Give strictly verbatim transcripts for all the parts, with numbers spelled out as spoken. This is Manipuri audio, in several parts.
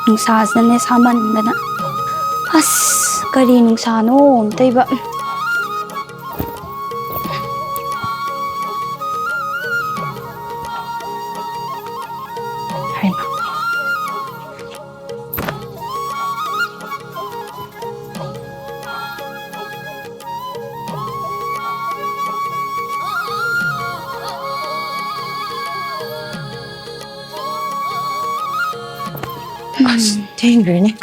ꯅꯨꯡꯁꯥꯁꯤꯅꯅꯦ ꯁꯥꯃꯟꯗꯅ꯫ ꯑꯁ, ꯀꯔꯤ ꯅꯨꯡꯁꯥꯅꯣ ꯑꯝꯇꯩꯕ꯫ ꯍꯩꯃꯥ꯫ ꯑꯁ, ꯊꯦꯡꯈ꯭ꯔꯦꯅꯦ꯫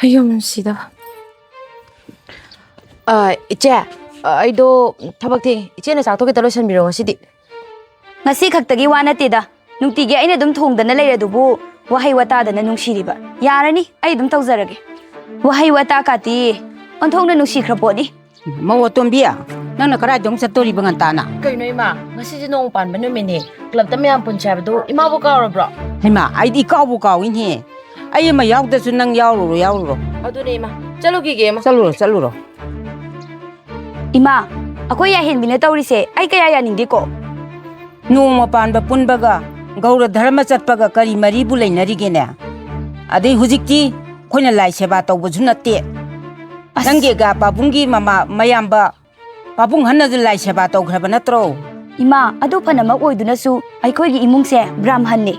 ꯌꯨꯝꯁꯤꯗ꯫ ꯑ, ꯏꯆꯦ, ꯑ, ꯑꯩꯗꯣ ꯊꯕꯛ ꯊꯦꯡꯉꯦ꯫ ꯏꯆꯦꯅ ꯆꯥꯛ ꯊꯣꯡ ꯈꯤꯇ ꯂꯣꯏꯁꯟꯕꯤꯔꯣ ꯉꯁꯤꯗꯤ꯫ ꯉꯁꯤ ꯈꯛꯇꯒꯤ ꯋꯥ ꯅꯠꯇꯦꯗ꯫ ꯅꯨꯡꯇꯤꯒꯤ ꯑꯩꯅ ꯑꯗꯨꯝ ꯊꯣꯡꯗꯅ ꯂꯩꯔꯗꯨꯕꯨ ꯋꯥꯍꯩ ꯋꯥꯇꯥꯗꯅ ꯅꯨꯡꯁꯤꯔꯤꯕ꯫ ꯌꯥꯔꯅꯤ, ꯑꯩ ꯑꯗꯨꯝ ꯇꯧꯖꯔꯒꯦ꯫ ꯋꯥꯍꯩ ꯋꯥꯇꯥ ꯀꯥꯇꯤ ꯑꯣꯟꯊꯣꯛꯅ ꯅꯨꯡꯁꯤꯈ꯭ꯔ ꯄꯣꯠꯅꯤ꯫ ꯃꯧ ꯑꯇꯣꯝꯕꯤ, ꯅꯪꯅ ꯀꯗꯥꯏꯗ ꯑꯃꯨꯛ ꯆꯠꯇꯣꯔꯤꯕ ꯉꯟꯇꯥꯅ? ꯀꯩꯅꯣ ꯏꯃꯥ, ꯉꯁꯤꯁꯦ ꯅꯣꯡ ꯄꯥꯟꯕ ꯅꯨꯃꯤꯠꯅꯤ, ꯀ꯭ꯂꯕꯇ ꯃꯌꯥꯝ ꯄꯨꯟꯁꯦ ꯍꯥꯏꯕꯗꯨ ꯏꯃꯥꯕꯨ ꯀꯥꯎꯔꯕ꯭ꯔꯣ? ꯍꯩꯃꯥ, ꯑꯩꯗꯤ ꯏꯀꯥꯎꯕꯨ ꯀꯥꯎꯏꯅꯦ꯫ ꯑꯩ ꯑꯃ ꯌꯥꯎꯗꯁꯨ ꯅꯪ ꯌꯥꯎꯔꯨꯔꯣ, ꯌꯥꯎꯔꯨꯔꯣ꯫ ꯑꯗꯨꯅꯦ ꯏꯃꯥ, ꯆꯠꯂꯨꯈꯤꯒꯦ ꯏꯃꯥ꯫ ꯆꯠꯂꯨꯔꯣ, ꯆꯠꯂꯨꯔꯣ꯫ ꯏꯃꯥ, ꯑꯩꯈꯣꯏ ꯌꯥꯏꯍꯦꯟꯕꯤꯅ ꯇꯧꯔꯤꯁꯦ ꯑꯩ ꯀꯌꯥ ꯌꯥꯅꯤꯡꯗꯦꯀꯣ꯫ ꯅꯣꯡꯃ ꯄꯥꯟꯕ ꯄꯨꯟꯕꯒ ꯒꯧꯔ ꯙꯔꯃ ꯆꯠꯄꯒ ꯀꯔꯤ ꯃꯔꯤꯕꯨ ꯂꯩꯅꯔꯤꯒꯦꯅꯦ? ꯑꯗꯩ ꯍꯧꯖꯤꯛꯇꯤ ꯑꯩꯈꯣꯏꯅ ꯂꯥꯏ ꯁꯦꯕꯥ ꯇꯧꯕꯁꯨ ꯅꯠꯇꯦ꯫ ꯑꯁ! ꯅꯪꯒꯤ ꯑꯒꯥ ꯄꯥꯕꯨꯡꯒꯤ ꯃꯃꯥ ꯃꯌꯥꯝꯕ ꯄꯥꯕꯨꯡ ꯍꯟꯅꯁꯨ ꯂꯥꯏ ꯁꯦꯕꯥ ꯇꯧꯈ꯭ꯔꯕ ꯅꯠꯇ꯭ꯔꯣ? ꯏꯃꯥ, ꯑꯗꯨ ꯐꯅꯃꯛ ꯑꯣꯏꯗꯨꯅꯁꯨ ꯑꯩꯈꯣꯏꯒꯤ ꯏꯃꯨꯡꯁꯦ ꯕ꯭ꯔꯥꯝꯍꯟꯅꯤ꯫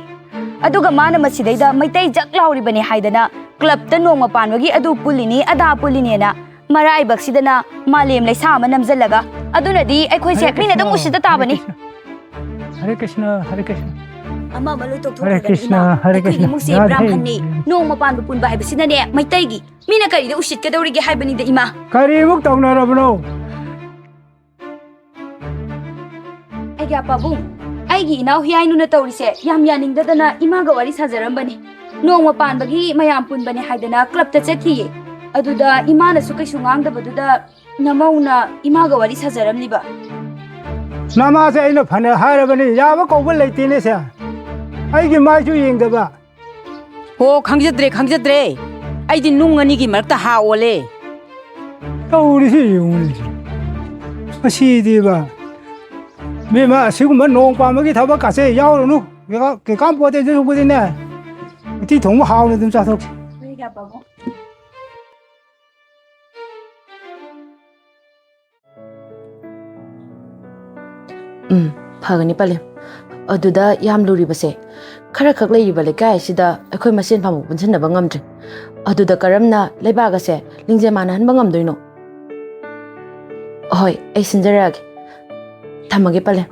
ꯑꯗꯨꯒ ꯃꯥꯅ ꯃꯁꯤꯗꯩꯗ ꯃꯩꯇꯩ ꯖꯛ ꯂꯥꯎꯔꯤꯕꯅꯤ ꯍꯥꯏꯗꯅ ꯀ꯭ꯂꯕꯇ ꯅꯣꯡꯃ ꯄꯥꯟꯕꯒꯤ ꯑꯗꯨ ꯄꯨꯜꯂꯤꯅꯤ, ꯑꯗꯥ ꯄꯨꯜꯂꯤꯅꯦꯅ ꯃꯔꯥꯏꯕꯛꯁꯤꯗꯅ ꯃꯥꯂꯦꯝ ꯂꯩꯁꯥ ꯑꯃ ꯅꯝꯖꯜꯂꯒ, ꯑꯗꯨꯅꯗꯤ ꯑꯩꯈꯣꯏꯁꯦ ꯍꯔꯦ ꯃꯤꯅ ꯑꯗꯨꯝ ꯀ꯭ꯔꯤꯁꯅ, ꯎꯁꯤꯠꯇ ꯍꯔꯦ ꯇꯥꯕꯅꯤ꯫ ꯀ꯭ꯔꯤꯁꯅ, ꯍꯔꯦ ꯀ꯭ꯔꯤꯁꯅ, ꯍꯔꯦ ꯀ꯭ꯔꯤꯁꯅ, ꯍꯔꯦ ꯀ꯭ꯔꯤꯁꯅ, ꯏꯃꯥ, ꯍꯔꯦ ꯑꯩꯈꯣꯏꯒꯤ ꯀ꯭ꯔꯤꯁꯅ, ꯏꯃꯨꯡꯁꯦ ꯔꯥꯙꯦ꯫ ꯕ꯭ꯔꯥꯝꯍꯟꯅꯤ꯫ ꯅꯣꯡꯃ ꯄꯥꯟꯕ ꯄꯨꯟꯕ ꯍꯥꯏꯕꯁꯤꯅꯅꯦ, ꯃꯩꯇꯩꯒꯤ꯫ ꯃꯤꯅ ꯀꯔꯤꯗ ꯎꯁꯤꯠꯀꯗꯧꯔꯤꯒꯦ ꯍꯥꯏꯕꯅꯤꯗ, ꯏꯃꯥ꯫ ꯀꯔꯤꯃꯨꯛ ꯇꯧꯅꯔꯕꯅꯣ? ꯑꯩꯒꯤ ꯄꯥꯕꯨꯡ, ꯑꯩꯒꯤ ꯏꯅꯥꯎ ꯍꯤꯌꯥꯏꯅꯨꯅ ꯇꯧꯔꯤꯁꯦ ꯌꯥꯝ ꯌꯥꯅꯤꯡꯗꯗꯅ ꯏꯃꯥꯒ ꯋꯥꯔꯤ ꯁꯥꯖꯔꯝꯕꯅꯤ꯫ ꯅꯣꯡꯃ ꯄꯥꯟꯕꯒꯤ ꯃꯌꯥꯝ ꯄꯨꯟꯕꯅꯦ ꯍꯥꯏꯗꯅ ꯀ꯭ꯂꯕꯇ ꯆꯠꯈꯤꯌꯦ꯫ ꯑꯗꯨꯗ ꯏꯃꯥꯅꯁꯨ ꯀꯩꯁꯨ ꯉꯥꯡꯗꯕꯗꯨꯗ ꯅꯃꯧꯅ ꯏꯃꯥꯒ ꯋꯥꯔꯤ ꯁꯥꯖꯔꯝꯂꯤꯕ꯫ ꯅꯃꯥꯁꯦ ꯑꯩꯅ ꯐꯅ ꯍꯥꯏꯔꯕꯅꯤ, ꯌꯥꯕ ꯀꯧꯕ ꯂꯩꯇꯦꯅꯦ ꯁꯦ꯫ ꯑꯩꯒꯤ ꯃꯥꯏꯁꯨ ꯌꯦꯡꯗꯕ꯫ ꯑꯣ, ꯈꯪꯖꯗ꯭ꯔꯦ, ꯈꯪꯖꯗ꯭ꯔꯦ꯫ ꯑꯩꯗꯤ ꯅꯨꯡ ꯑꯅꯤꯒꯤ ꯃꯔꯛꯇ ꯍꯥ ꯑꯣꯜꯂꯦ꯫ ꯇꯧꯔꯤꯁꯤ ꯌꯦꯡꯉꯨꯅꯦ꯫ ꯃꯁꯤꯗꯤꯕ꯫ ꯏꯕꯦꯝꯃ, ꯑꯁꯤꯒꯨꯝꯕ ꯅꯣꯡ ꯄꯥꯟꯕꯒꯤ ꯊꯕꯛ ꯀꯥꯁꯦ ꯌꯥꯎꯔꯨꯅꯨ꯫ ꯀꯩꯀꯥ-, ꯀꯩꯀꯥꯟ ꯄꯣꯠꯇꯦ ꯑꯗꯨ ꯁꯔꯨꯛꯄꯨꯗꯤꯅꯦ꯫ ꯎꯇꯤ ꯊꯣꯡꯕ ꯍꯥꯎꯅ ꯑꯗꯨꯝ ꯆꯥꯊꯣꯛꯀꯦ꯫ ꯎꯝ, ꯐꯒꯅꯤ ꯄꯂꯦꯝ꯫ ꯑꯗꯨꯗ ꯌꯥꯝ ꯂꯨꯔꯤꯕꯁꯦ, ꯈꯔꯈꯛ ꯂꯩꯔꯤꯕ ꯂꯩꯀꯥꯏ ꯑꯁꯤꯗ ꯑꯩꯈꯣꯏ ꯃꯁꯦꯟ ꯐꯥꯎꯕ ꯄꯨꯟꯁꯤꯟꯅꯕ ꯉꯝꯗ꯭ꯔꯦ꯫ ꯑꯗꯨꯗ ꯀꯔꯝꯅ ꯂꯩꯕꯥꯛ ꯑꯁꯦ ꯂꯤꯡꯖꯦꯜ ꯃꯥꯟꯅꯍꯟꯕ ꯉꯝꯗꯣꯏꯅꯣ? ꯍꯣꯏ, ꯑꯩ ꯁꯤꯟꯖꯔꯛꯑꯒꯦ꯫ ꯊꯝꯃꯒꯦ ꯄꯂꯦꯝ꯫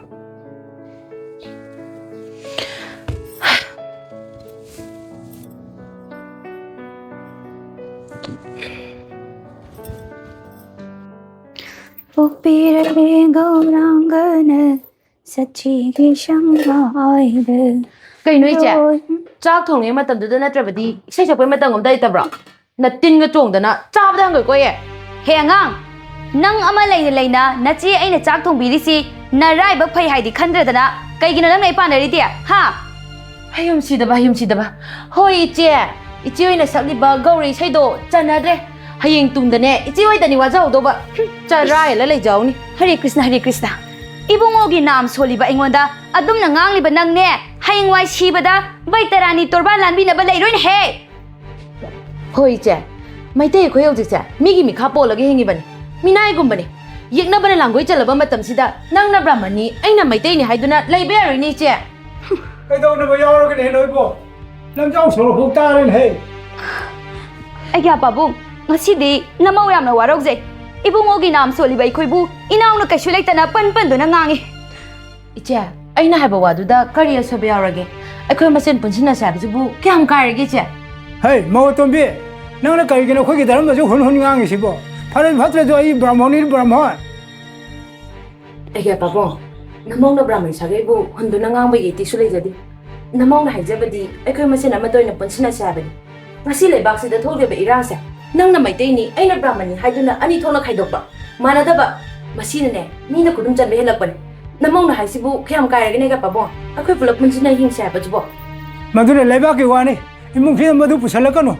ꯄꯣꯛꯄꯤꯔꯦ ꯒꯧꯔꯥꯡꯒꯅ ꯁꯆꯤꯒꯤ ꯁꯪꯒꯥꯏꯗ꯫ ꯀꯩꯅꯣ ꯏꯆꯦ? ꯂꯣꯏ- ꯆꯥꯛ ꯊꯣꯡꯉꯤꯉꯩ ꯃꯇꯝꯗꯨꯗ ꯅꯠꯇ꯭ꯔꯕꯗꯤ ꯏꯁꯩ ꯁꯛꯄꯩ ꯃꯇꯝ ꯑꯝꯇ ꯂꯩꯇꯕ꯭ꯔꯣ? ꯅꯇꯤꯟꯒ ꯆꯣꯡꯗꯅ ꯆꯥꯕꯗ ꯍꯪꯒꯣꯏꯀꯣ ꯑꯦ꯫ ꯍꯦ ꯑꯉꯥꯡ, ꯅꯪ ꯑꯃ ꯂꯩꯅ ꯂꯩꯅ ꯅꯆꯦ ꯑꯩꯅ ꯆꯥꯛ ꯊꯣꯡꯕꯤꯔꯤꯁꯤ ꯅꯔꯥꯏꯕꯛ ꯐꯩ ꯍꯥꯏꯗꯤ ꯈꯟꯗ꯭ꯔꯗꯅ ꯀꯩꯒꯤꯅꯣ ꯅꯪꯅ ꯑꯩ ꯄꯥꯟꯅꯔꯤꯗꯤ? ꯍꯥ? ꯍꯌꯨꯝꯁꯤꯗꯕ, ꯍꯌꯨꯝꯁꯤꯗꯕ꯫ ꯍꯣꯏ ꯏꯆꯦ, ꯏꯆꯦ ꯍꯣꯏꯅ ꯁꯛꯂꯤꯕ ꯒꯧꯔ ꯏꯁꯩꯗꯣ ꯆꯟꯅꯗ꯭ꯔꯦ꯫ ꯍꯌꯦꯡ ꯇꯨꯡꯗꯅꯦ ꯏꯆꯦ ꯍꯣꯏꯗꯅꯤ ꯋꯥꯖꯍꯧꯗꯧꯕ꯫ ꯍꯨꯝ, ꯆꯔꯥ ꯍꯦꯜꯂ ꯂꯩꯖꯍꯧꯅꯤ꯫ ꯍꯔꯦ ꯀ꯭ꯔꯤꯁꯅ, ꯍꯔꯦ ꯀ꯭ꯔꯤꯁꯅ꯫ ꯏꯕꯨꯡꯉꯣꯒꯤ ꯅꯥꯝ ꯁꯣꯜꯂꯤꯕ ꯑꯩꯉꯣꯟꯗ ꯑꯗꯨꯝꯅ ꯉꯥꯡꯂꯤꯕ ꯅꯪꯅꯦ, ꯍꯌꯦꯡꯋꯥꯏ ꯁꯤꯕꯗ ꯕꯩꯇꯔꯥꯅꯤ ꯇꯣꯔꯕꯥꯟ ꯂꯥꯟꯕꯤꯅꯕ ꯂꯩꯔꯣꯏꯅꯦꯍꯦ꯫ ꯍꯣꯏ ꯏꯆꯦ, ꯃꯩꯇꯩ ꯑꯩꯈꯣꯏ ꯍꯧꯖꯤꯛꯁꯦ ꯃꯤꯒꯤ ꯃꯤꯈꯥ ꯄꯣꯜꯂꯒ ꯍꯤꯡꯉꯤꯕꯅꯤ, ꯃꯤꯅꯥꯏꯒꯨꯝꯕꯅꯤ꯫ ꯌꯦꯛꯅꯕꯅ ꯂꯥꯡꯒꯣꯏ ꯆꯜꯂꯕ ꯃꯇꯝꯁꯤꯗ ꯅꯪꯅ ꯕ꯭ꯔꯥꯍꯃꯟꯅꯤ, ꯑꯩꯅ ꯃꯩꯇꯩꯅꯤ ꯍꯥꯏꯗꯨꯅ ꯂꯩꯕ ꯌꯥꯔꯣꯏꯅꯦ ꯏꯆꯦ꯫ ꯀꯩꯗꯧꯅꯕ ꯌꯥꯎꯔꯒꯅꯦ ꯅꯣꯏꯕꯣ? ꯂꯝꯖꯥꯎ ꯁꯣꯔꯣꯛ ꯐꯥꯎ ꯇꯥꯔꯦꯅꯦꯍꯦ꯫ ꯑꯩꯒꯤ ꯄꯥꯕꯨꯡ, ꯉꯁꯤꯗꯤ ꯅꯃꯧ ꯌꯥꯝꯅ ꯋꯥꯔꯧꯖꯩ꯫ ꯏꯕꯨꯡꯉꯣꯒꯤ ꯅꯥꯝ ꯁꯣꯜꯂꯤꯕ ꯑꯩꯈꯣꯏꯕꯨ ꯏꯅꯥꯎꯅ ꯀꯩꯁꯨ ꯂꯩꯇꯅ ꯄꯟ ꯄꯟꯗꯨꯅ ꯉꯥꯡꯉꯤ꯫ ꯏꯆꯦ, ꯑꯩꯅ ꯍꯥꯏꯕ ꯋꯥꯗꯨꯗ ꯀꯔꯤ ꯑꯁꯣꯏꯕ ꯌꯥꯎꯔꯒꯦ? ꯑꯩꯈꯣꯏ ꯃꯁꯦꯟ ꯄꯨꯟꯁꯤꯟꯅꯁꯦ ꯍꯥꯏꯕꯁꯤꯕꯨ ꯀꯌꯥꯝ ꯀꯥꯏꯔꯒꯦ, ꯏꯆꯦ? ꯍꯩ, ꯃꯧ ꯑꯇꯣꯝꯕꯤ, ꯅꯪꯅ ꯀꯔꯤꯒꯤꯅꯣ ꯑꯩꯈꯣꯏꯒꯤ ꯙꯔꯃꯗꯁꯨ ꯍꯨꯟ ꯍꯨꯟ ꯉꯥꯡꯉꯤꯁꯤꯕꯣ? ꯐꯔꯦ ꯐꯠꯇ꯭ꯔꯁꯨ ꯑꯩ ꯕ꯭ꯔꯥꯍꯃꯣꯟꯅꯤ, ꯕ꯭ꯔꯥꯍꯃꯣꯟ꯫ ꯑꯩꯒꯤ ꯄꯥꯕꯨꯡ, ꯅꯃꯧꯅ ꯕ꯭ꯔꯥꯍꯃꯟ ꯁꯥꯒꯩꯕꯨ ꯍꯨꯟꯗꯨꯅ ꯉꯥꯡꯕꯒꯤ ꯏꯊꯤꯛꯁꯨ ꯂꯩꯖꯗꯦ꯫ ꯅꯃꯧꯅ ꯍꯥꯏꯖꯕꯗꯤ ꯑꯩꯈꯣꯏ ꯃꯁꯦꯟ ꯑꯃꯠꯇ ꯑꯣꯏꯅ ꯄꯨꯟꯁꯤꯟꯅꯁꯦ ꯍꯥꯏꯕꯅꯤ꯫ ꯉꯁꯤ ꯂꯩꯕꯥꯛꯁꯤꯗ ꯊꯣꯛꯂꯤꯕ ꯏꯔꯥꯡꯁꯦ, ꯅꯪꯅ ꯃꯩꯇꯩꯅꯤ, ꯑꯩꯅ ꯕ꯭ꯔꯥꯍꯃꯟꯅꯤ ꯍꯥꯏꯗꯨꯅ ꯑꯅꯤ ꯊꯣꯛꯅ ꯈꯥꯏꯗꯣꯛꯄ, ꯃꯥꯟꯅꯗꯕ, ꯃꯁꯤꯅꯅꯦ ꯃꯤꯅ ꯈꯨꯗꯨꯝ ꯆꯟꯕ ꯍꯦꯜꯂꯛꯄꯅꯤ꯫ ꯅꯃꯧꯅ ꯍꯥꯏꯁꯤꯕꯨ ꯀꯌꯥꯝ ꯀꯥꯏꯔꯒꯦꯅꯦ, ꯄꯥꯕꯨꯡ? ꯑꯩꯈꯣꯏ ꯄꯨꯂꯞ ꯄꯨꯟꯁꯤꯟꯅ ꯍꯤꯡꯁꯦ ꯍꯥꯏꯕꯁꯤꯕꯣ? ꯃꯗꯨꯅ ꯂꯩꯕꯥꯛꯀꯤ ꯋꯥꯅꯤ, ꯏꯃꯨꯡ ꯐꯤꯕꯝ ꯑꯗꯨ ꯄꯨꯁꯜꯂꯛꯀꯅꯨ꯫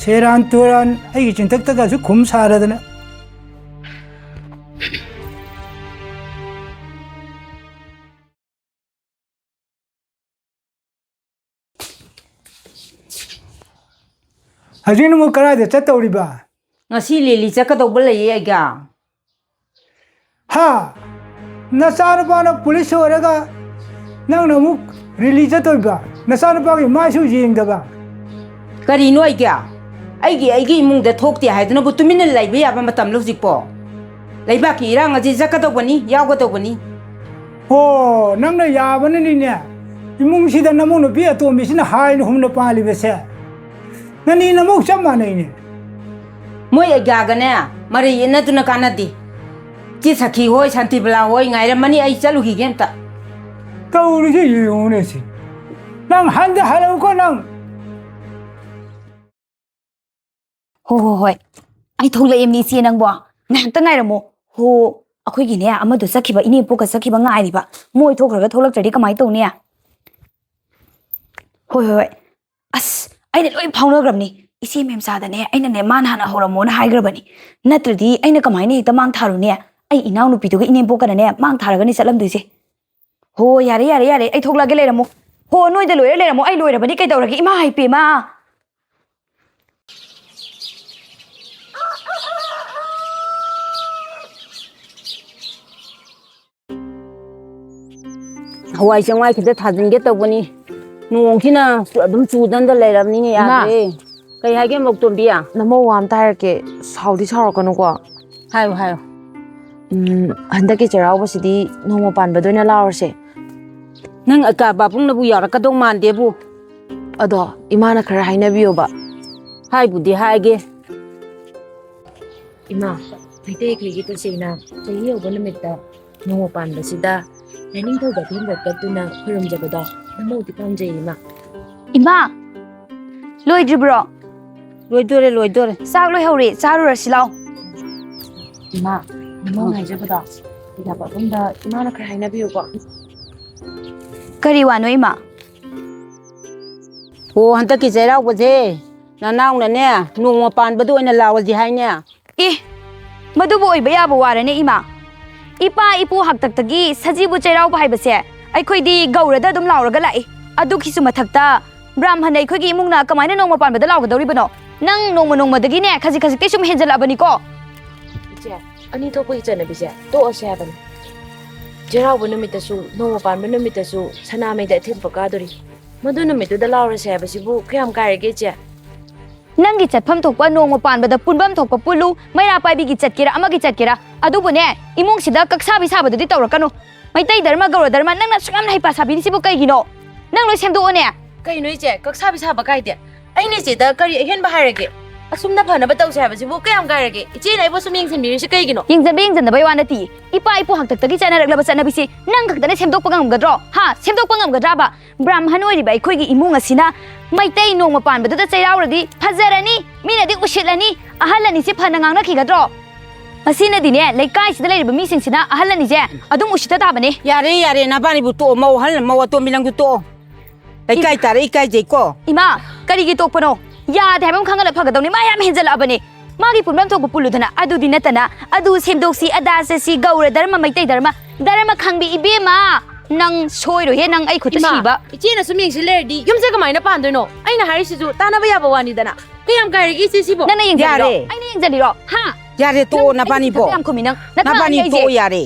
ꯁꯦꯔꯥꯟ ꯇꯨꯔꯥꯟ ꯑꯩꯒꯤ ꯆꯤꯟꯊꯛꯇꯒꯁꯨ ꯈꯨꯝ ꯁꯥꯔꯗꯅ꯫ ꯍꯧꯖꯤꯛꯅ ꯑꯃꯨꯛ ꯀꯗꯥꯏꯗ ꯆꯠꯇꯧꯔꯤꯕ? ꯉꯁꯤ ꯂꯦꯂꯤ ꯆꯠꯀꯗꯧꯕ ꯂꯩꯌꯦ ꯑꯩꯒ꯫ ꯍꯥ? ꯅꯆꯥꯅꯨꯄꯥꯅ ꯄꯨꯂꯤꯁ ꯑꯣꯏꯔꯒ ꯅꯪꯅ ꯑꯃꯨꯛ ꯔꯦꯂꯤ ꯆꯠꯇꯣꯏꯕ? ꯅꯆꯥꯅꯨꯄꯥꯒꯤ ꯃꯥꯏꯁꯨ ꯌꯦꯡꯗꯕ? ꯀꯔꯤꯅꯣ ꯑꯩꯒꯤ? ꯑꯩꯒꯤ, ꯑꯩꯒꯤ ꯏꯃꯨꯡꯗ ꯊꯣꯛꯇꯦ ꯍꯥꯏꯗꯨꯅꯕꯨ ꯇꯨꯃꯤꯟꯅ ꯂꯩꯕ ꯌꯥꯕ ꯃꯇꯝꯂꯣ ꯍꯧꯖꯤꯛꯄꯣ? ꯂꯩꯕꯥꯛꯀꯤ ꯏꯔꯥꯡ ꯑꯁꯤ ꯆꯠꯀꯗꯧꯕꯅꯤ, ꯌꯥꯎꯒꯗꯧꯕꯅꯤ꯫ ꯑꯣ, ꯅꯪꯅ ꯌꯥꯕꯅꯅꯤꯅꯦ ꯏꯃꯨꯡꯁꯤꯗ ꯅꯃꯧ ꯅꯨꯄꯤ ꯑꯇꯣꯝꯕꯤꯁꯤꯅ ꯍꯥꯏꯅ ꯍꯨꯝꯅ ꯄꯥꯜꯂꯤꯕꯁꯦ꯫ ꯅꯅꯤ ꯅꯃꯧ ꯆꯞ ꯃꯥꯟꯅꯩꯅꯦ꯫ ꯃꯣꯏ ꯑꯩꯒꯥꯒꯅꯦ ꯃꯔꯩ ꯌꯦꯠꯅꯗꯨꯅ ꯀꯥꯟꯅꯗꯦ꯫ ꯆꯦ ꯁꯈꯤ ꯍꯣꯏ, ꯁꯥꯟꯇꯤꯕꯂꯥ ꯍꯣꯏ ꯉꯥꯏꯔꯝꯃꯅꯤ, ꯑꯩ ꯆꯠꯂꯨꯈꯤꯒꯦ ꯑꯝꯇ꯫ ꯇꯧꯔꯤꯁꯦ ꯌꯦꯡꯉꯨꯅꯦ ꯁꯤ꯫ ꯅꯪ ꯍꯟꯗ ꯍꯜꯂꯛꯎꯀꯣ ꯅꯪ꯫ ꯍꯣ, ꯍꯣ, ꯍꯣꯏ꯫ ꯑꯩ ꯊꯣꯛꯂꯛꯑꯦ ꯃꯤ ꯏꯆꯦ ꯅꯪꯕꯣ꯫ ꯉꯥꯏꯍꯥꯛꯇ ꯉꯥꯏꯔꯝꯃꯣ꯫ ꯍꯣ, ꯑꯩꯈꯣꯏꯒꯤꯅꯦ ꯑꯃꯗꯣ ꯆꯠꯈꯤꯕ, ꯏꯅꯦꯄꯣꯛꯀ ꯆꯠꯈꯤꯕ ꯉꯥꯏꯔꯤꯕ꯫ ꯃꯣꯏ ꯊꯣꯛꯈ꯭ꯔꯒ ꯊꯣꯛꯂꯛꯇ꯭ꯔꯗꯤ ꯀꯃꯥꯏꯅ ꯇꯧꯅꯤ? ꯍꯣꯏ, ꯍꯣꯏ, ꯍꯣꯏ꯫ ꯑꯁ, ꯑꯩꯅ ꯂꯣꯏ ꯐꯥꯎꯅꯈ꯭ꯔꯕꯅꯤ꯫ ꯏꯆꯦ ꯃꯦꯝꯆꯥꯗꯅꯦ ꯑꯩꯅꯅꯦ ꯃꯥꯅ ꯍꯥꯟꯅ ꯍꯧꯔꯝꯃꯣꯅ ꯍꯥꯏꯈ꯭ꯔꯕꯅꯤ꯫ ꯅꯠꯇ꯭ꯔꯗꯤ ꯑꯩꯅ ꯀꯃꯥꯏꯅ ꯍꯦꯛꯇ ꯃꯥꯡ ꯊꯥꯔꯨꯅꯦ? ꯑꯩ ꯏꯅꯥꯎꯅꯨꯄꯤꯗꯨꯒ ꯏꯅꯦꯝꯕꯣꯛꯀꯅꯅꯦ ꯃꯥꯡ ꯊꯥꯔꯒꯅꯤ ꯆꯠꯂꯝꯗꯣꯏꯁꯦ꯫ ꯍꯣ, ꯌꯥꯔꯦ, ꯌꯥꯔꯦ, ꯌꯥꯔꯦ, ꯑꯩ ꯊꯣꯛꯂꯛꯑꯒꯦ, ꯂꯩꯔꯝꯃꯣ꯫ ꯍꯣ, ꯅꯣꯏꯗ ꯂꯣꯏꯔ ꯂꯩꯔꯝꯃꯣ, ꯑꯩ ꯂꯣꯏꯔꯕꯅꯤ ꯀꯩꯗꯧꯔꯒꯦ? ꯏꯃꯥ, ꯍꯩ ꯄꯦꯝꯃ꯫ ꯍꯋꯥꯏ ꯆꯦꯡꯋꯥꯏ ꯈꯤꯇ ꯊꯥꯖꯤꯟꯒꯦ ꯇꯧꯕꯅꯤ꯫ ꯅꯣꯡꯁꯤꯅ ꯆꯨ-, ꯑꯗꯨꯝ ꯆꯨꯗꯅꯗ ꯂꯩꯔꯕꯅꯤꯅꯦ, ꯏꯃꯥ꯫ ꯌꯥꯗ꯭ꯔꯦ꯫ ꯀꯩ ꯍꯥꯏꯒꯦ, ꯃꯧꯇꯣꯝꯕꯤ? ꯅꯃꯧ ꯋꯥ ꯑꯝꯇ ꯍꯥꯏꯔꯛꯀꯦ, ꯁꯥꯎꯗꯤ ꯁꯥꯎꯔꯛꯀꯅꯨꯀꯣ꯫ ꯍꯥꯏꯌꯨ, ꯍꯥꯏꯌꯨ꯫ ꯎꯝ, ꯍꯟꯗꯛꯀꯤ ꯆꯩꯔꯥꯎꯕꯁꯤꯗꯤ ꯅꯣꯡꯃ ꯄꯥꯟꯕꯗ ꯑꯣꯏꯅ ꯂꯥꯎꯔꯁꯦ꯫ ꯅꯪ ꯑꯀꯥ ꯄꯥꯕꯨꯡꯅꯕꯨ ꯌꯥꯔꯛꯀꯗꯧ ꯃꯥꯟꯗꯦꯕꯨ꯫ ꯑꯗꯣ ꯏꯃꯥꯅ ꯈꯔ ꯍꯥꯏꯅꯕꯤꯌꯣꯕ꯫ ꯍꯥꯏꯕꯨꯗꯤ ꯍꯥꯏꯒꯦ꯫ ꯏꯃꯥ, ꯃꯩꯇꯩꯈꯩꯒꯤ ꯇꯁꯦꯡꯅ ꯆꯍꯤ ꯍꯧꯕ ꯅꯨꯃꯤꯠꯇ ꯅꯣꯡꯃ ꯄꯥꯟꯕꯁꯤꯗ ꯂꯥꯏꯅꯤꯡꯊꯧ ꯕꯥꯊꯦꯟꯗ ꯀꯠꯇꯨꯅ ꯈꯨꯔꯨꯝꯖꯕꯗꯣ ꯅꯃꯧꯗꯤ ꯄꯥꯝꯖꯩ, ꯏꯃꯥ꯫ ꯏꯃꯥ, ꯂꯣꯏꯗ꯭ꯔꯤꯕ꯭ꯔꯣ? ꯂꯣꯏꯗꯣꯔꯦ, ꯂꯣꯏꯗꯣꯔꯦ꯫ ꯆꯥꯛ ꯂꯣꯏꯍꯧꯔꯦ, ꯆꯥꯔꯨꯔꯁꯤ ꯂꯥꯎ꯫ ꯏꯃꯥ, ꯅꯃꯧ ꯎꯝ꯫ ꯍꯥꯏꯖꯕꯗꯣ ꯑꯩꯒ ꯄꯥꯕꯨꯡꯗ ꯏꯃꯥꯅ ꯈꯔ ꯍꯥꯏꯅꯕꯤꯌꯨꯀꯣ꯫ ꯀꯔꯤ ꯋꯥꯅꯣ, ꯏꯃꯥ? ꯑꯣ, ꯍꯟꯗꯛꯀꯤ ꯆꯩꯔꯥꯎꯕꯁꯦ ꯅꯅꯥꯎꯅꯅꯦ ꯅꯣꯡꯃ ꯄꯥꯟꯕꯗ ꯑꯣꯏꯅ ꯂꯥꯎꯔꯁꯤ ꯍꯥꯏꯅꯦ꯫ ꯑꯦ, ꯃꯗꯨꯕꯨ ꯑꯣꯏꯕ ꯌꯥꯕ ꯋꯥꯔꯅꯦ, ꯏꯃꯥ? ꯏꯄꯥ ꯏꯄꯨ ꯍꯥꯛꯇꯛꯇꯒꯤ ꯁꯖꯤꯕꯨ ꯆꯩꯔꯥꯎꯕ ꯍꯥꯏꯕꯁꯦ ꯑꯩꯈꯣꯏꯗꯤ ꯒꯧꯔꯗ ꯑꯗꯨꯝ ꯂꯥꯎꯔꯒ ꯂꯥꯛꯏ꯫ ꯑꯗꯨꯒꯤꯁꯨ ꯃꯊꯛꯇ ꯕ꯭ꯔꯥꯍꯃꯟ ꯑꯩꯈꯣꯏꯒꯤ ꯏꯃꯨꯡꯅ ꯀꯃꯥꯏꯅ ꯅꯣꯡꯃ ꯄꯥꯟꯕꯗ ꯂꯥꯎꯒꯗꯧꯔꯤꯕꯅꯣ? ꯅꯪ ꯅꯣꯡꯃ ꯅꯣꯡꯃꯗꯒꯤꯅꯦ ꯈꯖꯤꯛ ꯈꯖꯤꯛꯇꯤ ꯁꯨꯝ ꯍꯦꯟꯖꯜꯂꯛꯑꯕꯅꯤꯀꯣ꯫ ꯏꯆꯦ, ꯑꯅꯤ ꯊꯣꯛꯄꯒꯤ ꯆꯠꯅꯕꯤꯁꯦ ꯇꯣꯛꯑꯁꯦ ꯍꯥꯏꯕꯅꯤ꯫ ꯆꯩꯔꯥꯎꯕ ꯅꯨꯃꯤꯠꯇꯁꯨ, ꯅꯣꯡꯃ ꯄꯥꯟꯕ ꯅꯨꯃꯤꯠꯇꯁꯨ ꯁꯅꯥꯃꯩꯗ ꯑꯊꯤꯟꯕ ꯀꯥꯗꯣꯔꯤ꯫ ꯃꯗꯨ ꯅꯨꯃꯤꯠꯇꯨꯗ ꯂꯥꯎꯔꯁꯦ ꯍꯥꯏꯕꯁꯤꯕꯨ ꯀꯌꯥꯝ ꯀꯥꯏꯔꯒꯦ, ꯏꯆꯦ? ꯅꯪꯒꯤ ꯆꯠꯐꯝ ꯊꯣꯛꯄ, ꯅꯣꯡꯃ ꯄꯥꯟꯕꯗ ꯄꯨꯟꯐꯝ ꯊꯣꯛꯄ ꯄꯨꯜꯂꯨ, ꯃꯩꯔꯥ ꯄꯥꯏꯕꯤꯒꯤ ꯆꯠꯀꯦꯔꯥ ꯑꯃꯒꯤ ꯆꯠꯀꯦꯔꯥ꯫ ꯑꯗꯨꯕꯨꯅꯦ, ꯏꯃꯨꯡꯁꯤꯗ ꯀꯛꯁꯥꯕꯤ ꯁꯥꯕꯗꯨꯗꯤ ꯇꯧꯔꯛꯀꯅꯨ꯫ ꯃꯩꯇꯩ ꯙꯔꯃ, ꯒꯧꯔ ꯙꯔꯃ, ꯅꯪꯅ ꯑꯁꯨꯛ ꯌꯥꯝꯅ ꯍꯩꯄꯥ ꯁꯥꯕꯤꯔꯤꯁꯤꯕꯨ ꯀꯩꯒꯤꯅꯣ? ꯅꯪ ꯂꯣꯏ ꯁꯦꯝꯗꯣꯛꯑꯣꯅꯦ꯫ ꯀꯩꯅꯣ ꯏꯆꯦ, ꯀꯛꯁꯥꯕꯤ ꯁꯥꯕ ꯀꯥꯏꯗꯦ? ꯑꯩꯅ ꯏꯆꯦꯗ ꯀꯔꯤ ꯑꯍꯦꯟꯕ ꯍꯥꯏꯔꯒꯦ? ꯑꯁꯨꯝꯅ ꯐꯅꯕ ꯇꯧꯁꯦ ꯍꯥꯏꯕꯁꯤꯕꯨ ꯀꯌꯥꯝ ꯀꯥꯏꯔꯒꯦ? ꯏꯆꯦꯅ ꯑꯩꯕꯨ ꯁꯨꯝ ꯌꯦꯡꯁꯤꯟꯕꯤꯔꯤꯁꯤ ꯀꯩꯒꯤꯅꯣ? ꯌꯦꯡꯁꯤꯟꯕ ꯌꯦꯡꯁꯤꯟꯗꯕꯩ ꯋꯥ ꯅꯠꯇꯤꯌꯦ꯫ ꯏꯄꯥ ꯏꯄꯨ ꯍꯥꯛꯇꯛꯇꯒꯤ ꯆꯠꯅꯔꯛꯂꯕ ꯆꯠꯅꯕꯤꯁꯤ ꯅꯪ ꯈꯛꯇꯅ ꯁꯦꯝꯗꯣꯛꯄ ꯉꯝꯒꯗ꯭ꯔꯣ? ꯍꯥ? ꯁꯦꯝꯗꯣꯛꯄ ꯉꯝꯒꯗ꯭ꯔꯕ? ꯕ꯭ꯔꯥꯍꯃꯟ ꯑꯣꯏꯔꯤꯕ ꯑꯩꯈꯣꯏꯒꯤ ꯏꯃꯨꯡ ꯑꯁꯤꯅ ꯃꯩꯇꯩ ꯅꯣꯡꯃ ꯄꯥꯟꯕꯗꯨꯗ ꯆꯩꯔꯥꯎꯔꯗꯤ ꯐꯖꯔꯅꯤ, ꯃꯤꯅꯗꯤ ꯎꯁꯤꯠꯂꯅꯤ, ꯑꯍꯜ ꯑꯅꯤꯁꯤ ꯐꯅ ꯉꯥꯡꯅꯈꯤꯒꯗ꯭ꯔꯣ? ꯃꯁꯤꯅꯗꯤꯅꯦ, ꯂꯩꯀꯥꯏꯁꯤꯗ ꯂꯩꯔꯤꯕ ꯃꯤꯁꯤꯡꯁꯤꯅ ꯑꯍꯜ ꯑꯅꯤꯁꯦ ꯑꯗꯨꯝ ꯎꯁꯤꯠꯇ ꯇꯥꯕꯅꯦ꯫ ꯌꯥꯔꯦ, ꯌꯥꯔꯦ, ꯅꯕꯥꯅꯤꯕꯨ ꯇꯣꯛꯑꯣ, ꯃꯧ ꯑꯍꯜ, ꯃꯧ ꯑꯇꯣꯝꯕꯤ ꯅꯪꯁꯨ ꯇꯣꯛꯑꯣ꯫ ꯂꯩꯀꯥꯏ ꯇꯥꯔꯦ, ꯏꯀꯥꯏꯖꯩꯀꯣ꯫ ꯏꯃꯥ, ꯀꯔꯤꯒꯤ ꯇꯣꯛꯄꯅꯣ? ꯌꯥꯗꯦ ꯍꯥꯏꯕ ꯑꯃ ꯈꯪꯍꯜꯂ ꯐꯒꯗꯧꯅꯤ꯫ ꯃꯥ ꯌꯥꯝ ꯍꯦꯟꯖꯜꯂꯛꯑꯕꯅꯦ꯫ ꯃꯥꯒꯤ ꯄꯨꯟꯐꯝ ꯊꯣꯛꯄ ꯄꯨꯜꯂꯨꯗꯅ꯫ ꯑꯗꯨꯗꯤ ꯅꯠꯇꯅ, ꯑꯗꯨ ꯁꯦꯝꯗꯣꯛꯁꯤ, ꯑꯗꯥ ꯆꯠꯁꯤ, ꯒꯧꯔ ꯙꯔꯃ, ꯃꯩꯇꯩ ꯙꯔꯃ, ꯙꯔꯃ ꯈꯪꯕꯤ ꯏꯕꯦꯝꯃ, ꯅꯪ ꯁꯣꯏꯔꯣꯏꯍꯦ, ꯅꯪ ꯑꯩ ꯈꯨꯠꯇ ꯏꯃꯥ, ꯁꯤꯕ꯫ ꯏꯆꯦꯅ ꯁꯨꯝ ꯌꯦꯡꯁꯤ ꯂꯩꯔꯗꯤ ꯌꯨꯝꯁꯦ ꯀꯃꯥꯏꯅ ꯄꯥꯟꯗꯣꯏꯅꯣ? ꯑꯩꯅ ꯍꯥꯏꯔꯤꯁꯤꯁꯨ ꯇꯥꯟꯅꯕ ꯌꯥꯕ ꯋꯥꯅꯤꯗꯅ꯫ ꯀꯌꯥꯝ ꯀꯥꯏꯔꯒꯦ ꯏꯆꯦ ꯁꯤꯕꯣ? ꯅꯪꯅ ꯌꯦꯡꯖꯜꯂꯤꯔꯣ? ꯌꯥꯔꯦ꯫ ꯑꯩꯅ ꯌꯦꯡꯖꯜꯂꯤꯔꯣ? ꯍꯥ? ꯌꯥꯔꯦ, ꯇꯣꯛꯑꯣ, ꯅꯪ ꯑꯩꯒꯤ ꯅꯕꯥꯅꯤꯕꯣ꯫ ꯈꯨꯠꯇ ꯌꯥꯝ ꯈꯨꯝꯃꯤ ꯅꯪ꯫ ꯅꯊꯥ ꯅꯕꯥꯅꯤ ꯑꯩꯁꯦ ꯇꯣꯛꯑꯣ, ꯌꯥꯔꯦ꯫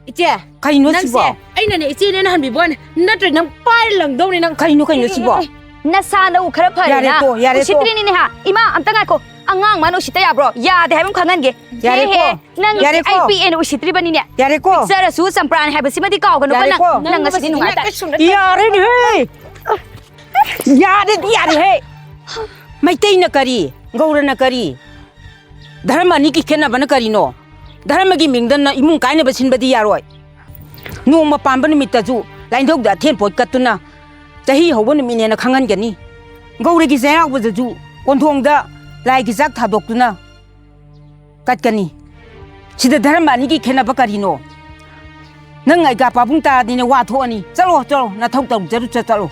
ꯏꯆꯦ, ꯀꯩꯅꯣ ꯅꯪꯁꯦ ꯁꯤꯕꯣ? ꯑꯩꯅꯅꯦ ꯏꯆꯦꯅꯦꯅ ꯍꯟꯕꯤꯕ ꯋꯥꯅꯤ, ꯅꯠꯇ꯭ꯔꯗꯤ ꯅꯪ ꯄꯥꯏꯔ ꯂꯪꯗꯧꯅꯤ ꯅꯪ꯫ ꯀꯩꯅꯣ, ꯀꯩꯅꯣ ꯁꯤꯕꯣ? ꯅꯁꯥ ꯅꯎ ꯈꯔ ꯐꯔꯦꯅ ꯌꯥꯔꯦ ꯇꯣ, ꯌꯥꯔꯦ ꯇꯣ꯫ ꯎꯁꯤꯠꯇ꯭ꯔꯤꯅꯤꯅꯦ ꯍꯥ? ꯏꯃꯥ, ꯑꯝꯇ ꯉꯥꯏꯈꯣ꯫ ꯑꯉꯥꯡ ꯃꯥꯅ ꯎꯁꯤꯠꯇ ꯌꯥꯕ꯭ꯔꯣ? ꯌꯥꯗꯦ ꯍꯥꯏꯕ ꯑꯃ ꯈꯪꯍꯟꯒꯦ꯫ ꯌꯥꯔꯦꯀꯣ꯫ ꯍꯦ, ꯍꯦ, ꯅꯪ ꯌꯥꯔꯦꯀꯣ꯫ ꯑꯩ ꯄꯤꯛꯑꯦꯅ ꯎꯁꯤꯠꯇ꯭ꯔꯤꯕꯅꯤꯅꯦ꯫ ꯌꯥꯔꯦꯀꯣ꯫ ꯄꯤꯛꯆꯔꯁꯨ ꯆꯝꯄ꯭ꯔꯥꯅꯤ ꯍꯥꯏꯕꯁꯤꯃꯗꯤ ꯀꯥꯎꯒꯅꯨꯀꯣ ꯅꯪ꯫ ꯌꯥꯔꯦꯀꯣ꯫ ꯅꯪ ꯉꯁꯤꯗꯤ ꯅꯨꯡꯉꯥꯏꯇꯦ꯫ ꯌꯥꯔꯦꯅꯦꯍꯦ꯫ ꯌꯥꯔꯦꯗꯤ ꯌꯥꯔꯦꯍꯦ꯫ ꯃꯩꯇꯩꯅ ꯀꯔꯤ? ꯒꯧꯔꯅ ꯀꯔꯤ? ꯙꯔꯃ ꯑꯅꯤꯒꯤ ꯈꯦꯠꯅꯕꯅ ꯀꯔꯤꯅꯣ? ꯙꯔꯃꯒꯤ ꯃꯤꯡꯗ ꯅ-, ꯏꯃꯨꯡ ꯀꯥꯏꯅꯕ ꯁꯤꯟꯕꯗꯤ ꯌꯥꯔꯣꯏ꯫ ꯅꯣꯡꯃ ꯄꯥꯟꯕ ꯅꯨꯃꯤꯠꯇꯁꯨ ꯂꯥꯏꯅꯤꯡꯊꯧꯗ ꯑꯊꯦꯟ ꯄꯣꯠ ꯀꯠꯇꯨꯅ ꯆꯍꯤ ꯍꯧꯕ ꯅꯨꯃꯤꯠꯅꯦꯅ ꯈꯪꯍꯟꯒꯅꯤ꯫ ꯒꯧꯔꯒꯤ ꯆꯩꯔꯥꯎꯕꯗꯁꯨ ꯀꯣꯟꯊꯣꯡꯗ ꯂꯥꯏꯒꯤ ꯆꯥꯛ ꯊꯥꯗꯣꯛꯇꯨꯅ ꯀꯠꯀꯅꯤ꯫ ꯁꯤꯗ ꯙꯔꯃ ꯑꯅꯤꯒꯤ ꯈꯦꯠꯅꯕ ꯀꯔꯤꯅꯣ? ꯅꯪ ꯑꯩꯒ ꯄꯥꯕꯨꯡ ꯇꯥꯔꯗꯤꯅꯦ ꯋꯥ ꯊꯣꯛꯑꯅꯤ꯫ ꯆꯠꯂꯣ, ꯆꯠꯂꯣ, ꯅꯊꯧ ꯇꯧꯖꯔꯨ, ꯆꯠ-, ꯆꯠꯂꯣ꯫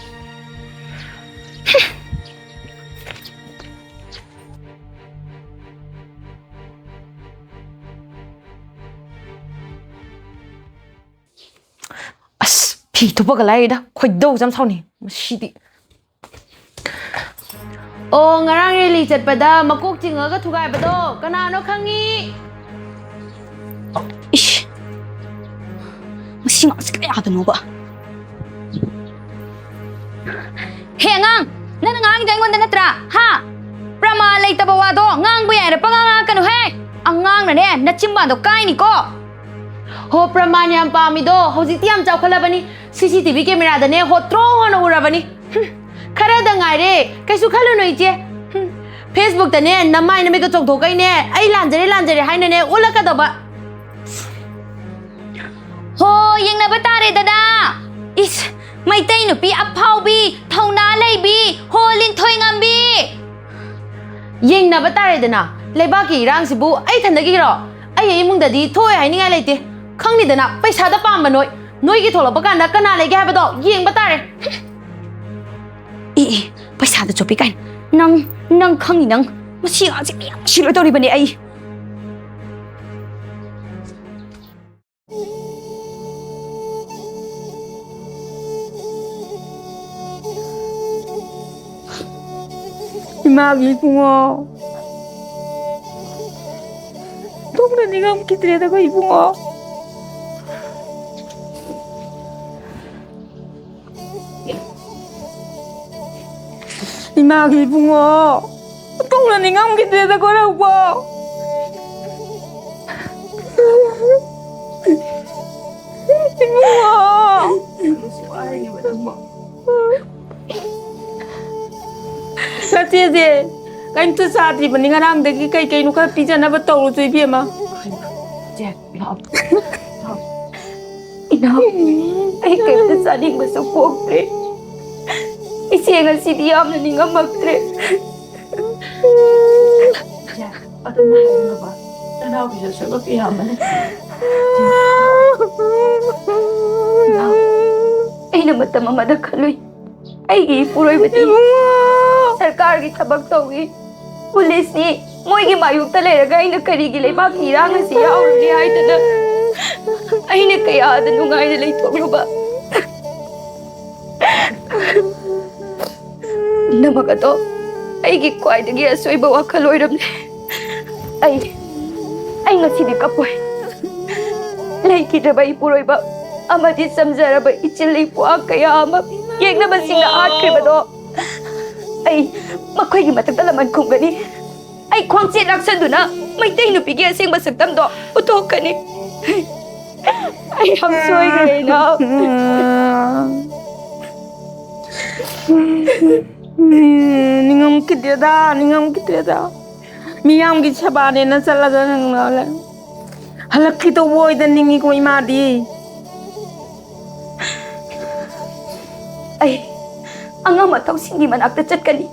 ꯑꯁ, ꯐꯤ ꯊꯨꯞꯄꯒ ꯂꯥꯏꯔꯤꯗ, ꯈꯣꯏꯗꯧꯁꯦ ꯌꯥꯝ ꯁꯥꯎꯅꯤꯡꯉꯤ ꯃꯁꯤꯗꯤ꯫ ꯑꯣ, ꯉꯔꯥꯡ ꯔꯦꯂꯤ ꯆꯠꯄꯗ ꯃꯀꯣꯛ ꯆꯤꯡꯉꯒ ꯊꯨꯒꯥꯏꯕꯗꯣ ꯀꯅꯥꯅꯣ ꯈꯪꯉꯤ? ꯏꯁ! ꯃꯁꯤ ꯑꯉꯥꯡꯁꯦ ꯀꯌꯥꯗꯅꯣꯕ? ꯍꯦ ꯑꯉꯥꯡ, ꯅꯪꯅ ꯉꯥꯡꯉꯤꯗꯣ ꯑꯩꯉꯣꯟꯗ ꯅꯠꯇ꯭ꯔꯥ? ꯍꯥ? ꯄ꯭ꯔꯃꯥꯟ ꯂꯩꯇꯕ ꯋꯥꯗꯣ ꯉꯥꯡꯕ ꯌꯥꯏꯅ ꯄꯉꯥꯡ ꯉꯥꯡꯉꯛꯀꯅꯨꯍꯦ꯫ ꯑꯉꯥꯡꯅꯅꯦ ꯅꯆꯤꯟꯕꯥꯟꯗꯣ ꯀꯥꯏꯅꯤꯀꯣ꯫ ꯍꯣ, ꯄ꯭ꯔꯃꯥꯟ ꯌꯥꯝ ꯄꯥꯝꯃꯤꯗꯣ ꯍꯧꯖꯤꯛꯇꯤ ꯌꯥꯝ ꯆꯥꯎꯈꯠꯂꯕꯅꯤ꯫ ꯁꯤ ꯁꯤ ꯇꯤ ꯚꯤ ꯀꯦꯃꯦꯔꯥꯗꯅꯦ ꯍꯣꯠꯇ꯭ꯔꯣ ꯍꯣꯅ ꯎꯔꯕꯅꯤ꯫ ꯍꯨꯝ, ꯈꯔꯗ ꯉꯥꯏꯔꯦ, ꯀꯩꯁꯨ ꯈꯜꯂꯨꯅꯨ ꯏꯆꯦ꯫ ꯍꯨꯝ, ꯐꯦꯁꯕꯨꯛꯇꯅꯦ ꯅꯃꯥꯏ ꯅꯃꯤꯠꯀ ꯆꯣꯡꯊꯣꯛꯈꯩꯅꯦ ꯑꯩ ꯂꯥꯟꯖꯔꯦ ꯂꯥꯟꯖꯔꯦ ꯍꯥꯏꯅꯅꯦ ꯑꯣꯜꯂꯛꯀꯗꯕ꯫ ꯍꯣ, ꯌꯦꯡꯅꯕ ꯇꯥꯔꯦꯗꯅ꯫ ꯏꯁ, ꯃꯩꯇꯩ ꯅꯨꯄꯤ ꯑꯐꯥꯎꯕꯤ, ꯊꯧꯅꯥ ꯂꯩꯕꯤ, ꯍꯣ, ꯂꯤꯟꯊꯣꯏ ꯉꯝꯕꯤ꯫ ꯌꯦꯡꯅꯕ ꯇꯥꯔꯦꯗꯅ꯫ ꯂꯩꯕꯥꯛꯀꯤ ꯏꯔꯥꯡꯁꯤꯕꯨ ꯑꯩ ꯏꯊꯟꯗꯒꯤꯔꯣ? ꯑꯩ ꯏꯃꯨꯡꯗꯗꯤ ꯊꯣꯛꯑꯣꯏ ꯍꯥꯏꯅꯤꯡꯉꯥꯏ ꯂꯩꯇꯦ꯫ ꯈꯪꯅꯤꯗꯅ, ꯄꯩꯁꯥꯗ ꯄꯥꯝꯕ ꯅꯣꯏ꯫ ꯅꯣꯏꯒꯤ ꯊꯣꯛꯂꯛꯄ ꯀꯥꯟꯗ ꯀꯅꯥ ꯂꯩꯒꯦ ꯍꯥꯏꯕꯗꯣ ꯌꯦꯡꯕ ꯇꯥꯔꯦ꯫ ꯑꯦ, ꯑꯦ, ꯄꯩꯁꯥꯗ ꯆꯣꯞꯄꯤ ꯀꯥꯏꯅ꯫ ꯅꯪ, ꯅꯪ ꯈꯪꯅꯤ ꯅꯪ꯫ ꯃꯁꯤ ꯑꯉꯥꯡꯁꯦ ꯃꯤ ꯌꯥꯝ ꯁꯤꯔꯣꯏ ꯇꯧꯔꯤꯕꯅꯦ ꯑꯩ꯫ ꯏꯃꯥꯒꯤ ꯏꯕꯨꯡꯉꯣ, ꯊꯣꯛꯅ ꯅꯤꯡꯉꯝꯈꯤꯗ꯭ꯔꯦꯗ ꯑꯩꯈꯣꯏ ꯏꯕꯨꯡꯉꯣ꯫ ꯏꯃꯥꯒꯤ ꯏꯕꯨꯡꯉꯣ, ꯊꯣꯛꯅ ꯅꯤꯡꯉꯝꯈꯤꯗ꯭ꯔꯦꯗ ꯀꯣꯔꯧꯕ꯫ ꯏꯕꯨꯡꯉꯣ꯫ ꯅꯆꯦꯁꯦ ꯀꯩꯝꯇ ꯆꯥꯗ꯭ꯔꯤꯕꯅꯤ, ꯉꯔꯥꯡꯗꯒꯤ ꯀꯩ ꯀꯩꯅꯣ ꯈꯔ ꯄꯤꯖꯅꯕ ꯇꯧꯔꯨꯆꯣ ꯏꯕꯦꯝꯃ꯫ ꯏꯅꯥꯎ, ꯑꯩ ꯀꯩꯝꯇ ꯆꯥꯅꯤꯡꯕꯁꯨ ꯄꯣꯛꯇ꯭ꯔꯦ꯫ ꯏꯆꯦ ꯉꯁꯤꯗꯤ ꯌꯥꯝꯅ ꯅꯤꯡꯉꯝꯃꯛꯇ꯭ꯔꯦ꯫ ꯑꯗꯨꯝ ꯍꯥꯏꯒꯅꯨꯕ, ꯅꯅꯥꯎꯒꯤꯁꯨ ꯁꯔꯨꯛ ꯌꯥꯝꯕꯅꯤ꯫ ꯑꯩꯅ ꯃꯇꯝ ꯑꯃꯗ ꯈꯜꯂꯨꯏ, ꯑꯩꯒꯤ ꯏꯄꯨꯔꯣꯏꯕꯗꯤ ꯏꯕꯨꯡꯉꯣ! ꯁꯔꯀꯥꯔꯒꯤ ꯊꯕꯛ ꯇꯧꯏ, ꯄꯨꯂꯤꯁꯅꯤ, ꯃꯣꯏꯒꯤ ꯃꯥꯌꯣꯛꯇ ꯂꯩꯔꯒ ꯑꯩꯅ ꯀꯔꯤꯒꯤ ꯂꯩꯕꯥꯛꯀꯤ ꯏꯔꯥꯡ ꯑꯁꯤ ꯌꯥꯎꯔꯨꯅꯤ ꯍꯥꯏꯗꯅ ꯑꯩꯅ ꯀꯌꯥꯗ ꯅꯨꯡꯉꯥꯏꯅ ꯂꯩꯊꯣꯛꯂꯨꯕ꯫ ꯄꯨꯝꯅꯃꯛ ꯑꯗꯣ ꯑꯩꯒꯤ ꯈ꯭ꯋꯥꯏꯗꯒꯤ ꯑꯁꯣꯏꯕ ꯋꯥꯈꯜ ꯑꯣꯏꯔꯝꯂꯦ꯫ ꯑꯩ, ꯑꯩ ꯉꯁꯤꯗꯤ ꯀꯞꯄꯣꯏ꯫ ꯂꯩꯈꯤꯗ꯭ꯔꯕ ꯏꯄꯨꯔꯣꯏꯕ ꯑꯃꯗꯤ ꯆꯝꯖꯔꯕ ꯏꯆꯤꯜ ꯏꯄ꯭ꯋꯥ ꯀꯌꯥ ꯑꯃ ꯌꯦꯛꯅꯕꯁꯤꯡꯅ ꯍꯥꯠꯈ꯭ꯔꯤꯕꯗꯣ ꯑꯩ ꯃꯈꯣꯏꯒꯤ ꯃꯊꯛꯇ ꯂꯃꯟ ꯈꯨꯝꯒꯅꯤ꯫ ꯑꯩ ꯈ꯭ꯋꯥꯡꯆꯦꯠ ꯂꯥꯛꯁꯟꯗꯨꯅ ꯃꯩꯇꯩ ꯅꯨꯄꯤꯒꯤ ꯑꯁꯦꯡꯕ ꯁꯛꯇꯝꯗꯣ ꯎꯠꯊꯣꯛꯀꯅꯤ꯫ ꯑꯩ ꯌꯥꯝ ꯁꯣꯏꯈ꯭ꯔꯦ, ꯏꯅꯥꯎ꯫ ꯅꯤꯡꯉꯝꯈꯤꯗꯦꯗ, ꯅꯤꯡꯉꯝꯈꯤꯗꯦꯗ꯫ ꯃꯤꯌꯥꯝꯒꯤ ꯁꯦꯕꯥꯅꯦꯅ ꯆꯠꯂꯒ ꯅꯪꯅ ꯍꯜꯂꯛꯈꯤꯗꯧꯕ ꯑꯣꯏꯗ ꯅꯤꯡꯉꯤꯀꯣ ꯏꯃꯥꯗꯤ꯫ ꯑꯩ ꯑꯉꯝ ꯑꯊꯧꯁꯤꯡꯒꯤ ꯃꯅꯥꯛꯇ ꯆꯠꯀꯅꯤ꯫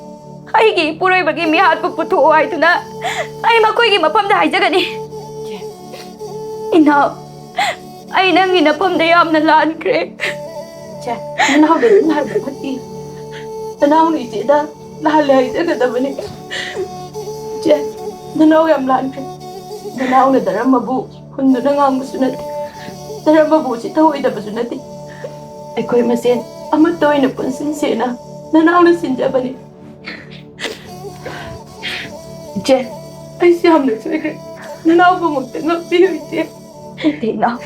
ꯑꯩꯒꯤ ꯏꯄꯨꯔꯣꯏꯕꯒꯤ ꯃꯤꯍꯥꯠꯄꯨ ꯄꯨꯊꯣꯛꯑꯣ ꯍꯥꯏꯗꯨꯅ ꯑꯩ ꯃꯈꯣꯏꯒꯤ ꯃꯐꯝꯗ ꯍꯥꯏꯖꯒꯅꯤ꯫ ꯏꯅꯥꯎ, ꯑꯩ ꯅꯪꯒꯤ ꯅꯐꯝꯗ ꯌꯥꯝꯅ ꯂꯥꯟꯈ꯭ꯔꯦ꯫ ꯆꯦ, ꯅꯅꯥꯎꯗ ꯑꯗꯨꯝ ꯍꯥꯏꯕ ꯐꯠꯇꯦ꯫ ꯅꯅꯥꯎꯅ ꯏꯆꯦꯗ ꯂꯥꯜꯂꯦ ꯍꯥꯏꯖꯒꯗꯕꯅꯤ꯫ ꯆꯦ, ꯅꯅꯥꯎ ꯌꯥꯝ ꯂꯥꯟꯈ꯭ꯔꯦ꯫ ꯅꯅꯥꯎꯅ ꯙꯔꯃꯕꯨ ꯍꯨꯟꯗꯨꯅ ꯉꯥꯡꯕꯁꯨ ꯅꯠꯇꯦ, ꯙꯔꯃꯕꯨ ꯆꯤꯠꯊꯑꯣꯏꯗꯕꯁꯨ ꯅꯠꯇꯦ꯫ ꯑꯩꯈꯣꯏ ꯃꯁꯦꯟ ꯑꯃꯠꯇ ꯑꯣꯏꯅ ꯄꯨꯟꯁꯤꯟꯁꯦꯅ ꯅꯅꯥꯎꯅ ꯁꯤꯟꯖꯕꯅꯤ꯫ ꯏꯆꯦ, ꯑꯩꯁꯦ ꯌꯥꯝꯅ ꯁꯣꯏꯈ꯭ꯔꯦ꯫ ꯅꯅꯥꯎꯕꯨ ꯑꯃꯨꯛꯇ ꯉꯥꯛꯄꯤꯌꯨ, ꯏꯆꯦ꯫ ꯅꯠꯇꯦ, ꯏꯅꯥꯎ꯫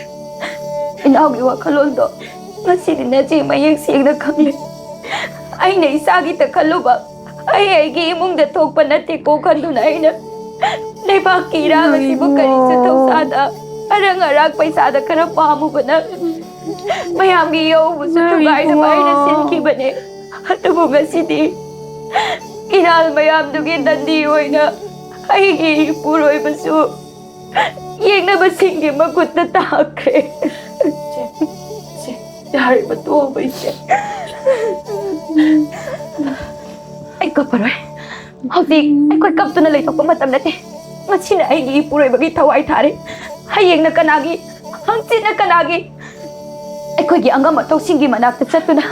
ꯏꯅꯥꯎꯒꯤ ꯋꯥꯈꯜꯂꯣꯟꯗꯣ ꯉꯁꯤꯗꯤ ꯅꯆꯦ ꯃꯌꯦꯛ ꯁꯦꯡꯅ ꯈꯪꯂꯦ꯫ ꯑꯩꯅ ꯏꯆꯥꯒꯤꯇ ꯈꯜꯂꯨꯕ, ꯑꯩ ꯑꯩꯒꯤ ꯏꯃꯨꯡꯗ ꯊꯣꯛꯄ ꯅꯠꯇꯦꯀꯣ ꯈꯟꯗꯨꯅ ꯑꯩꯅ ꯂꯩꯕꯥꯛꯀꯤ ꯏꯔꯥꯡ ꯑꯁꯤꯕꯨ ꯀꯔꯤꯁꯨ ꯊꯧꯁꯥꯗ ꯑꯔꯪ ꯑꯔꯥꯛ ꯄꯩꯁꯥꯗ ꯈꯔ ꯄꯥꯝꯃꯨꯕꯅ ꯃꯌꯥꯝꯒꯤ ꯌꯧꯕꯁꯨ ꯊꯨꯒꯥꯏꯅꯕ ꯑꯩꯅ ꯁꯤꯟꯈꯤꯕꯅꯦ꯫ ꯑꯗꯨꯕꯨ ꯉꯁꯤꯗꯤ ꯏꯔꯥꯜ ꯃꯌꯥꯝꯗꯨꯒꯤ ꯗꯟꯗꯤ ꯑꯣꯏꯅ ꯑꯩꯒꯤ ꯏꯄꯨꯔꯣꯏꯕꯁꯨ ꯌꯦꯛꯅꯕꯁꯤꯡꯒꯤ ꯃꯈꯨꯠꯇ ꯇꯥꯈ꯭ꯔꯦ꯫ ꯏꯆꯦ, ꯏꯆꯦ, ꯌꯥꯔꯦ, ꯃꯇꯣꯛꯑꯕ ꯏꯆꯦ꯫ ꯑꯩ ꯀꯞꯄꯔꯣꯏ꯫ ꯍꯧꯖꯤꯛ ꯑꯩꯈꯣꯏ ꯀꯞꯇꯨꯅ ꯂꯩꯊꯣꯛꯄ ꯃꯇꯝ ꯅꯠꯇꯦ꯫ ꯉꯁꯤꯅ ꯑꯩꯒꯤ ꯏꯄꯨꯔꯣꯏꯕꯒꯤ ꯊꯋꯥꯏ ꯊꯥꯔꯦ꯫ ꯍꯌꯦꯡꯅ ꯀꯅꯥꯒꯤ? ꯍꯪꯆꯤꯠꯅ ꯀꯅꯥꯒꯤ? ꯑꯩꯈꯣꯏꯒꯤ ꯑꯉꯝ ꯑꯊꯧꯁꯤꯡꯒꯤ ꯃꯅꯥꯛꯇ ꯆꯠꯇꯨꯅ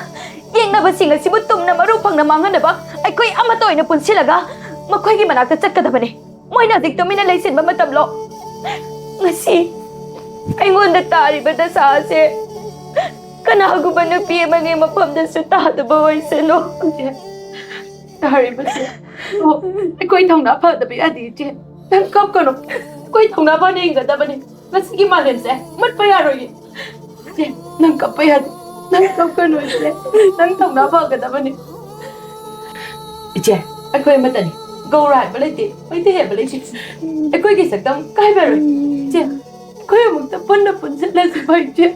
ꯌꯦꯛꯅꯕꯁꯤꯡ ꯑꯁꯤꯕꯨ ꯇꯨꯝꯅ ꯃꯔꯨ ꯐꯪꯅ ꯃꯥꯡꯍꯟꯅꯕ ꯑꯩꯈꯣꯏ ꯑꯃꯠꯇ ꯑꯣꯏꯅ ꯄꯨꯟꯁꯤꯜꯂꯒ ꯃꯈꯣꯏꯒꯤ ꯃꯅꯥꯛꯇ ꯆꯠꯀꯗꯕꯅꯤ꯫ ꯃꯣꯏꯅ ꯍꯧꯖꯤꯛ ꯇꯨꯃꯤꯟꯅ ꯂꯩꯁꯤꯟꯕ ꯃꯇꯝꯂꯣ? ꯉꯁꯤ ꯑꯩꯉꯣꯟꯗ ꯇꯥꯔꯤꯕ ꯗꯁꯥ ꯑꯁꯦ ꯀꯅꯥꯒꯨꯝꯕ ꯅꯨꯄꯤ ꯑꯃꯒꯤ ꯃꯐꯝꯗꯁꯨ ꯇꯥꯗꯕ ꯑꯣꯏꯁꯅꯨ꯫ ꯇꯥꯔꯤꯕꯁꯦ꯫ ꯑꯣ, ꯑꯩꯈꯣꯏ ꯊꯧꯅꯥ ꯐꯗꯕ ꯌꯥꯗꯦ, ꯏꯆꯦ꯫ ꯅꯪ ꯀꯞꯀꯅꯨ꯫ ꯑꯩꯈꯣꯏ ꯊꯧꯅꯥ ꯐꯅ ꯍꯤꯡꯒꯗꯕꯅꯤ꯫ ꯃꯁꯤꯒꯤ ꯃꯥꯂꯦꯝꯁꯦ ꯃꯨꯠꯄ ꯌꯥꯔꯣꯏꯌꯦ꯫ ꯏꯆꯦ, ꯅꯪ ꯀꯞꯄ ꯌꯥꯗꯦ꯫ ꯅꯪ ꯀꯞꯀꯅꯨ, ꯏꯆꯦ꯫ ꯅꯪ ꯊꯧꯅꯥ ꯐꯒꯗꯕꯅꯤ꯫ ꯏꯆꯦ, ꯑꯩꯈꯣꯏ ꯑꯃꯠꯇꯅꯤ꯫ ꯒꯧꯔ ꯍꯥꯏꯕ ꯂꯩꯇꯦ, ꯃꯩꯇꯩ ꯍꯥꯏꯕ ꯂꯩꯇꯦ꯫ ꯑꯩꯈꯣꯏꯒꯤ ꯁꯛꯇꯝ ꯀꯥꯏꯕ ꯌꯥꯔꯣꯏ꯫ ꯏꯆꯦ, ꯑꯩꯈꯣꯏ ꯑꯃꯨꯛꯇ ꯄꯨꯟꯅ ꯄꯨꯟꯁꯤꯜꯂꯁꯤ, ꯏꯆꯦ꯫